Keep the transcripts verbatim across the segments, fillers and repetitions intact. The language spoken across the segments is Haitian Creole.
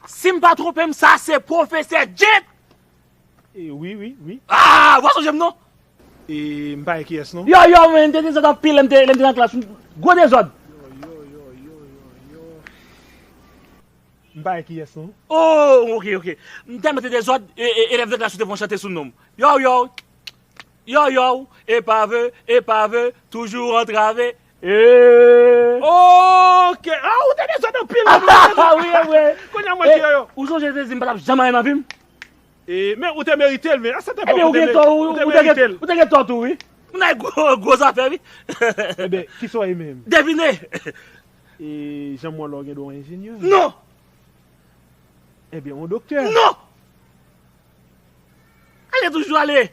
Si m pa twonpe m, sa se pwofesè Jet! E, wi, wi, wi. Ah, w pa sonje m non? E, m pa wè kiyès non. Yo, yo, men, m te dezòd anpil lè m te, lè m te nan klas. Gwo dezòd. M pa wè kiyès non. Oh, ok, ok. M tèlman te dezòd, e, e, elèv de klas yo te fè yon chante sou non m. Yo, yo. Yo, yo, epave, epave, toujou antrave. Eh. Ok. Ah, ou te dezòd anpil. Ah, wi, e vre. Kounye a mwen ki yo, yo. Ou sonje te di m pa t ap janm anyen nan vi m? E, men ou te merite l, men. A sèten epòk ou te gen tò, ou te merite l. Ou te gen tò tou, wi. Moun nan gwo, gwo zafè, wi. Ebyen, kisa w ye menm? Devine. E, jan m wè w la, w gen dwa yon enjenyè. Non! Ebyen, yon doktè. Non! Ale toujou ale.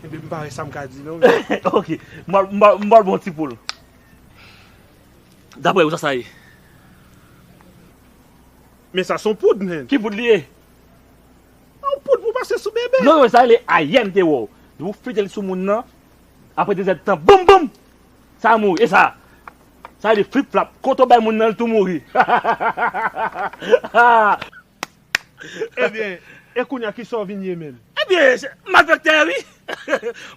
Ebyen, m pa wè sa m ka di non. Ok. M ba, m ba, m ba l bon ti poul. Daprè ou, sa sa ye? Men sa se yon poud, men. Ki poud li ye? Yon poud pou pase sou bebe. Non, non, sa rele ayè m te wè w. Depi w fete l sou moun nan, apre de zèdtan, boum, boum! Sa mouri. E sa? Sa rele flip flap. Kote w bay moun nan, l tou mouri. Ebyen, e kounye a, kisa w vin ye menm? Ebyen, se malfektè, wi.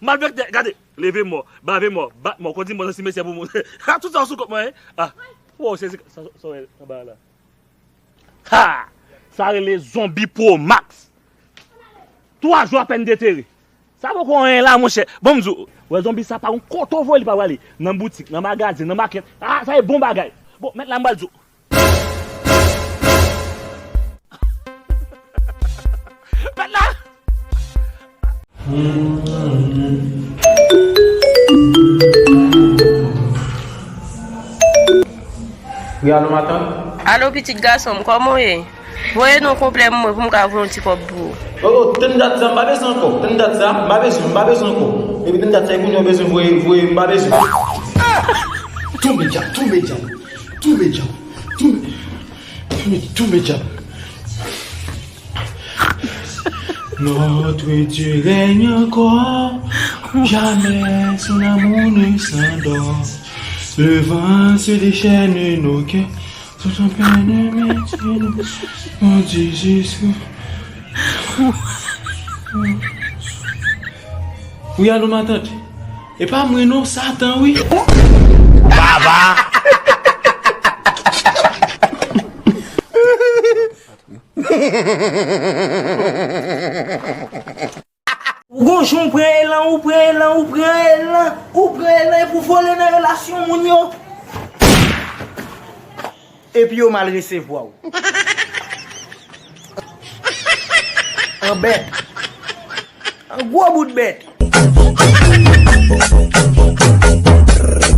Malfektè, gade, leve mò, bave mò, bat mò, kondi mò nan simetyè pou moun. Ha, tout sa sou kont mwen, wi. Ah, wow, sezi, sa, sa, sa, anba la. Ha! Sa rele zonbi Pro Max. Twa jou apèn detere. Sa poko anyen la, monchè. Bon, m di w, wè zonbi sa pa yon kote w voye li pa prale. Nan boutik, nan magazen, nan makèt. Ah, sa e bon bagay. Bon, mèt la, m pral di w. Mèt la! Wi, alo, matant? Alo, pitit gason m, kòman w ye? Voye non konplè pou mwen pou m ka voye yon ti kòb pou ou. Oh, oh, tann dat sa, m pa bezwen ankò. Tann dat sa, m pa bezwen, m pa bezwen ankò. Epi tann dat sa, e kounye a w bezwen voye, voye, m pa bezwen. Tonbe dyab, tonbe dyab, tonbe dyab, tonbe, tonbe, tonbe dyab. Notre Dieu règne encore, jamais son amour ne s'endort. Le vent se déchaîne nos cœurs, tout en peine, mais Dieu nous conduit jusqu'au... Wi, alo, matant. E pa mwen non, Satan, wi. Baba! Ou gon jan w pran elan, ou pran elan, ou pran elan, ou pran elan epi w vole nan relasyon moun yo. Epi yo mal resevwa w. An bèt. An gwo bout bèt.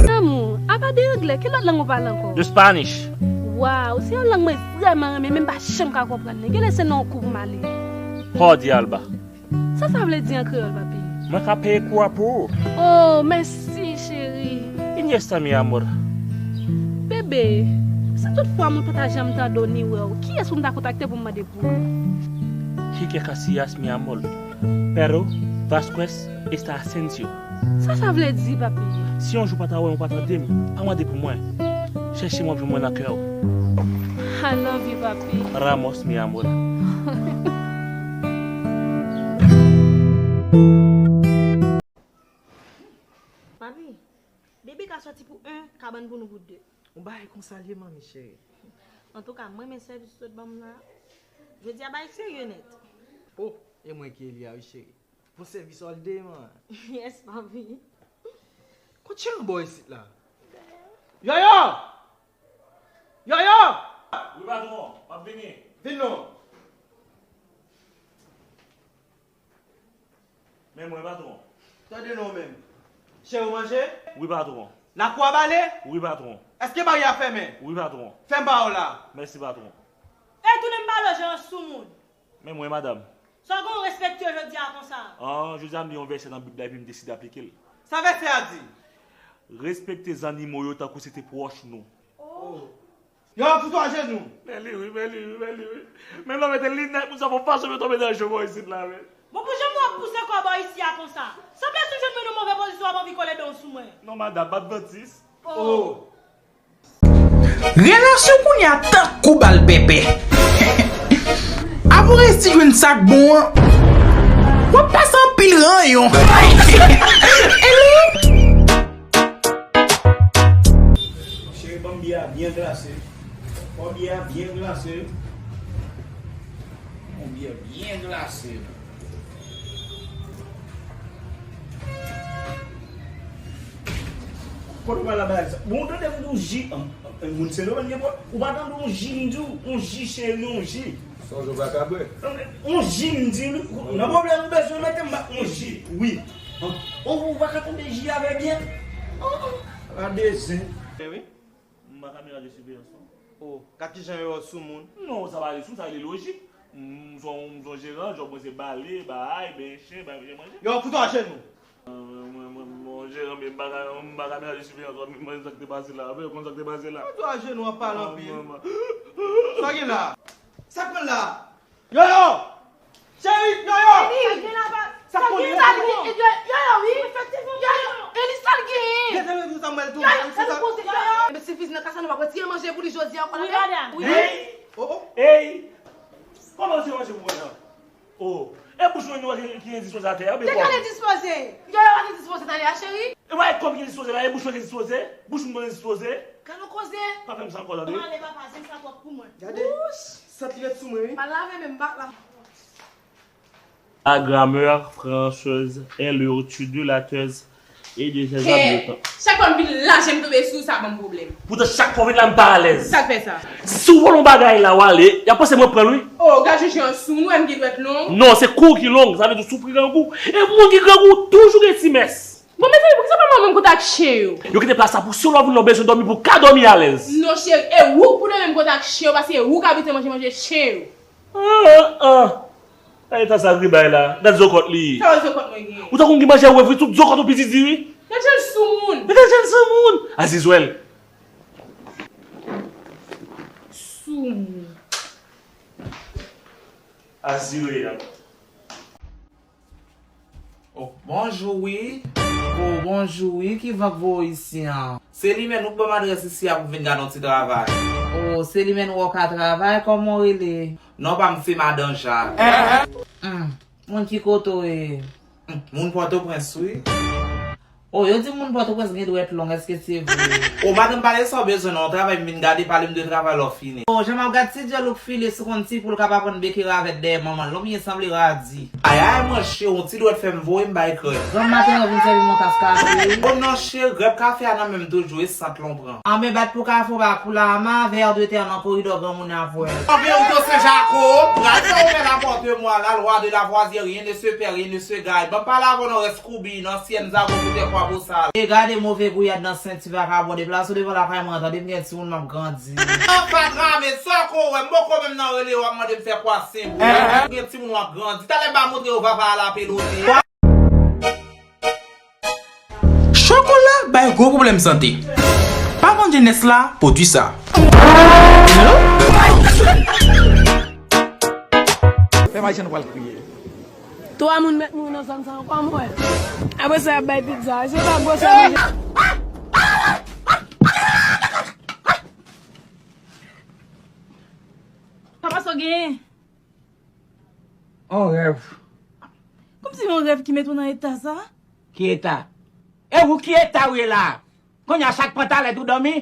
Lanmou, apa de anglè, ki lòt lang ou pale ankò? De Spanish. Waw, se yon lang mwen vrèman renmen, men m pa janm ka konprann li. Genlè se nan yon kou pou m ale. Jordi Alba. Sa sa vle di an kreyòl, papi? Mwen ka peye kou a pou ou. Oh, mèsi, cheri. Iniesta, mi amor. Bebe, si tout fwa mwen pa ta janm tande w ni wè w, kiyès pou m ta kontakte pou m mande pou ou? Kike Casillas, mi amor. Pedro, Vasquez, esta Asensio. Sa sa vle di, papi? Si yon jou pa ta wè m, ou pa tande m, pa mande pou mwen. Chèche m, w ap jwenn mwen nan kè w. I love you, papi. Ramos, mi amor. Papi, bebe ka sòti pou en, kabann pou nou pou de. Yon bagay konsa l ye, manmi cheri. Antouka, m renmen sèvis ou t ban m la. Jodi a, bagay serye nèt. Oh, e mwen ki Elia, wi, cheri. Pou sèvis òl de man. Yes, papi. Kot cheri bò isit la? Yoyo! Yoyo! Wi, patwon, m ap vini. Vin non. Men mwen, patwon. Tande non menm. Cheri, w manje? Wi, patwon. Lakou a bale? Wi, patwon. Èske baryè a fèmen? Wi, patwon. Fè m ba w la. Mèsi, patwon. Ey, tounen m pale w jan yon soumoun. Men mwen, madanm. Sa w gen w respekte jodi a konsa? An, jodi a m li yon vèsè nan Bib la epi m deside aplike l. Sa vèsè a di? Respekte zannimo yo tankou se te pwòch nou. Oh. Yo, fout w ajenou. Men li wi, men li wi, men li wi. Men lè w mete linèt, moun sa fè w fason pou yo tonbe nan je w bò isit la, men. Bon, pou jan w ap pouse kò bò isi a konsa. Sanble si w jwenn mwen nan move pozisyon w ap anvi kole do w sou mwen. Non, madanm, m advantis. Oh. Relasyon kounye a tankou bal bèbè. Ou resi jwenn sa k bon an. W ap pase anpil ranyon. Cheri, ban m byè a byen glase. Ban m byè a byen glase. Ban m byè byen glase. Kote w pral la bagay sa? Bon, ou tande m di w ji, an, an, moun Sendomeng gen pwoblèm. Ou pa tande yon ji, m di w, yon ji, cheri, yon ji. Sonje w pa ka bwè. Yon ji, m di w, nan pwoblèm ou bezwen mete m ba yon ji, wi. An, ou, ou pa ka tande ji a byen? An, an, gade zen. Wi. M pa kamera de siveyans non. Oh, gad kijan yo sou moun. Non, sa pa de sou, sa rele lojik. M se yon, m se yon jeran, jòb mwen se bale, bay, benyen chen, bay chen manje. Yo, fout ajenou. Mwen, mwen, mwen, mwen, jeran, men m pa ka, m pa kamera de siveyans, w ap vin mande sa k te pase la. Apre, konn sa k te pase la. Fout ajenou, w ap pale anpil. Sa gen la? Sa k pran la? Yoyo! Cheri, Yoyo! Sa gen la, pa. Sa gen la, wi. Yoyo, wi. Efektivman, Yoyo. Eli, sa l genyen? Gade, gade, sa mwen tou. Yoyo, sa l poze, Yoyo. Ebyen, si fizi nan kasa, nou pa retire manje pou li jodi a, wi, madam. Wi. Ey! Oh, oh. Ey! Kòman retire manje pou mwen, non? Oh. E bouch mwen, nou wè ki, ki endispoze atè a, byen. Te ka endispoze. Yoyo, pa endispoze, tande a, cheri. E wè, kòm ki endispoze la, e bouch mwen ki endispoze. Bouch mwen endispoze. Gade yon koze. Pa fè m sa ankò, tande. Mwen ale, papa, zen sa twòp pou mwen. Gade. Sant li ret sou mwen, wi. Pa lave men m, pa lave. La grammaire française est le reçu de la thèse et de ses admettants. Chak fwa m vin la, jan m tonbe sou sa ban m pwoblèm. Poutan chak fwa w vin la, m pa alèz. Sa k fè sa? Si w vòlè yon bagay la, w ale, y ap panse mwen pran l, wi. Oh, gad jan chen an sou moun, wè m gen dwèt long. Non, se kou ki long, sa vle di w soufri grangou. E moun ki grangou toujou gen ti mès. Bon, mezanmi, poukisa w pa dòmi menm kote ak chen yo? Yo kite plas la pou si w lè w vin la w bezwen dòmi pou w ka dòmi alèz. Non, cheri, e ou k pou dòmi menm kote ak chen yo, paske e ou k abitye manje manje chen yo. Ah, ah, ah. Gade eta sa gri bay la. Gad zokòt li. Sa wè zokòt mwen gen? Ou tankou m gen manje wè vre, tout zokòt ou piti di wi. Gad jan l sou moun. Gad jan l sou moun. Azizwèl. Sou moun. Azireyèl. Oh, bonjou wi. Oh, bonjou wi. Ki van k voye w isi an? Se li menm, ou k ban m adrès isi a pou m vin gade yon ti travay. Oh, se li menm, ou ka travay, kòman w rele? Non pa m se Madan Jak. Hmm, moun ki kote w ye? Hmm, moun Pòtoprens wi. Oh, yo di moun Pòtoprens gen dwèt long, èske se vre? Oh, madanm, pa de sa w bezwen non, yon travay m vin gade, pale m de travay lè w fini. Oh, jan m ap gad ti dyòl ou k file sou konn ti poul k ap aprann beke ravèt dèyè manman l, non byen sanble radi. Ayayay, mwen cheri, yon ti dwèt fè m voye m bay krèp. Granm maten an vin sèvi m yon tas kafe. Oh non cheri, grèp kafe a nan men m toujou, e sant l on pran. Anben bat pou kafe w pa kou la, ma vè de tè nan koridò granmoun avè l. Anben ou to se Jako, gad sa ou fè la porte mwa la, lwa de la vwazye, rien ne se perd, rien ne se gagne. Ban m pale avè w non, rès koubi, nan syèn zago pou tè kwa bosal. E gade move gouyad nan senti vakabon, deplase w devan lakay mwen an, tande m gen timoun m ap grandi. An fatra, men sa w ko wè, m poko menm nan rele w ap mande m fè kwa senk. Ou gen timoun w ap grandi, talè m pa montre yo vava a la pelote. Chokola bay gwo pwoblèm sante. Pa vann jenès la pwodui sa. Fè m wè jan nou pral kriye. Twa moun mèt mouri nan zòn sa ankò, m wè. Apre sa, y ap bay pizza. Se pa gwo sa manje. Papa, sa w genyen? On rèv. Kòmsi yon rèv ki mete w nan eta sa? Ki eta? E ou ki eta w ye la? Kounye a sa k pran talè tou dòmi?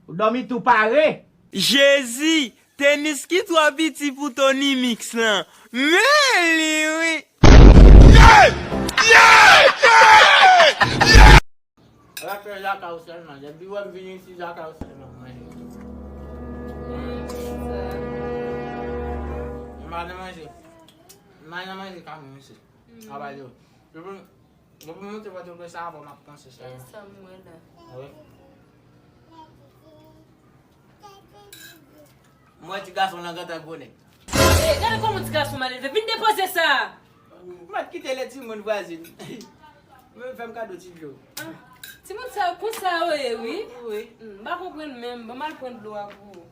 Ou dòmi tou pare? Jezi, tenis ki twò piti pou Tony Mix lan. Men li wi. Rapè lakay ou sèlman. Depi wè m vin isi, lakay ou sèlman manje. M pa nan manje. M pa nan manje kami isi. A pa di w. Depi, depi m monte Pòtoprens sa, avè w m ap panse sèlman. E sa m wè la. Wi. M wè ti gason lan gentan gwo nèg. E, gade kòman ti gason malelve. Vin depoze sa! Mwen kite lè timoun vwazin. Mwen fè m kado ti dlo. Ah, timoun sa yo konsa yo ye, wi. Wi. Hmm, m pa konprann menm. Ban m al pran dlo a pou ou.